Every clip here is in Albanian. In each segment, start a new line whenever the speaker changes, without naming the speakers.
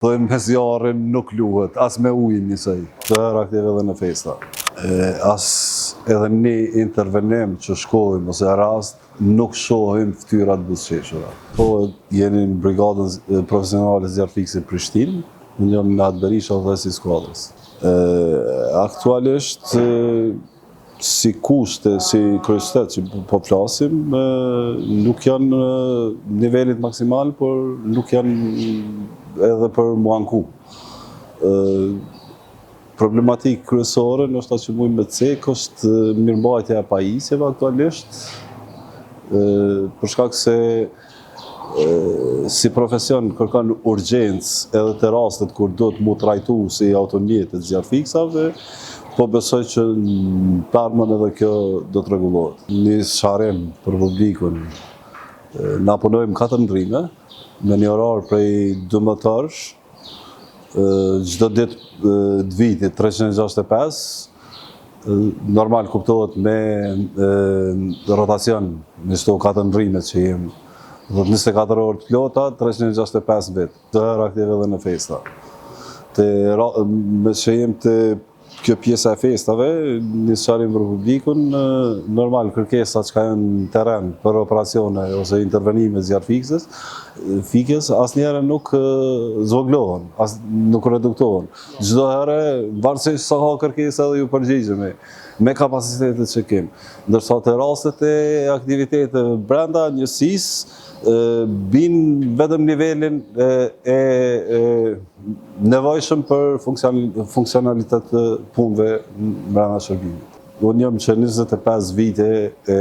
Dhe me zjarrin nuk luhet, as me ujin njësoj. Të herë aktiv edhe në festa. As edhe një intervenim që shkojmë ose rast, nuk shohim fytyra të buzëqeshura. Po, jeni në brigadën profesionale zjarrfikëse Prishtinë, unë jam Nihat Berisha udhëheqës i skuadrës. Aktualisht, si kushte, si kryeqytet që po flasim, nuk janë nivelit maksimal, por nuk janë edhe për mu anku. Problematikë kryesore, ndoshta që mujmë me cek, është mirëmbajtja e pajisjeve aktualisht, për shkak se si profesion kërkon urgjencë edhe te rastet kur duhet mu trajtu si automjetet zjarrfiksave, po besoj që në të ardhmen edhe kjo do të rregullohet. Një sqarim për publikun, na punojmë katër ndrrime, me një orar prej 12 orësh, çdo ditë të vitit 365, normal kuptohet me rotacion, me qëto katër ndrrimet që jem, dhe 24 orë të plota, 365 vit, të herë aktiv edhe në festa. Të, me që jem të kjo pjesa e festave, një sqarim për publikun, normal kërkesat që janë në terren për operacione ose intervenime zjarrfikëses, fikjes, asnjëherë nuk zvoglohen, as nuk reduktohen. Çdo herë, varësisht sa ka kërkesa dhe ju përgjigjemi me kapacitetet që kem. Ndërsa te rastet e aktiviteteve brenda njësisë, bin vetëm nivelin e nevojshëm për funksionalitet të punëve brenda shërbimit. Unë jam që 25 vite e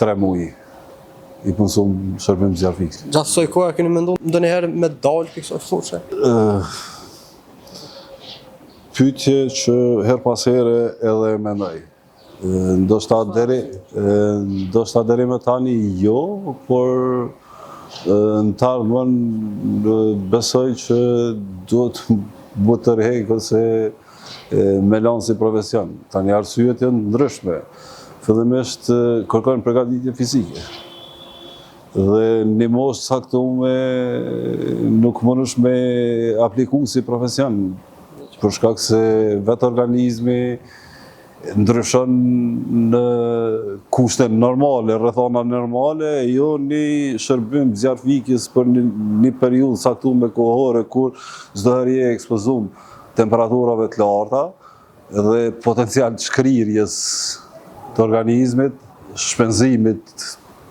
3 muaj i punësum në shërbim zjarrfikës.
Gjatë kësaj kohe keni mendu ndonjëherë me dalë prej kësaj fushe?
Pyetje që her pas here edhe mendoj. Ndoshta deri, ndoshta deri më tani jo, por në të ardhmen besoj që duhet mu tërhek ose me lanë si profesion. Tani arsyet janë ndryshme. Fillimisht kërkojnë përgatitje fizike. Dhe një moshë caktume nuk mundesh me apliku si profesion, për shkak se vetë organizmi ndryshon në kushte normale, rrethana normale, jo një shërbim zjarrfikës për një, një periudhë caktume kohore, kur çdo herë je ekspozum temperaturave të larta dhe potencial të shkrirjes të organizmit, shpenzimit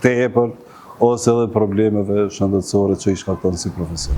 tepër ose edhe problemeve shëndetësore që i shkakton si profesion.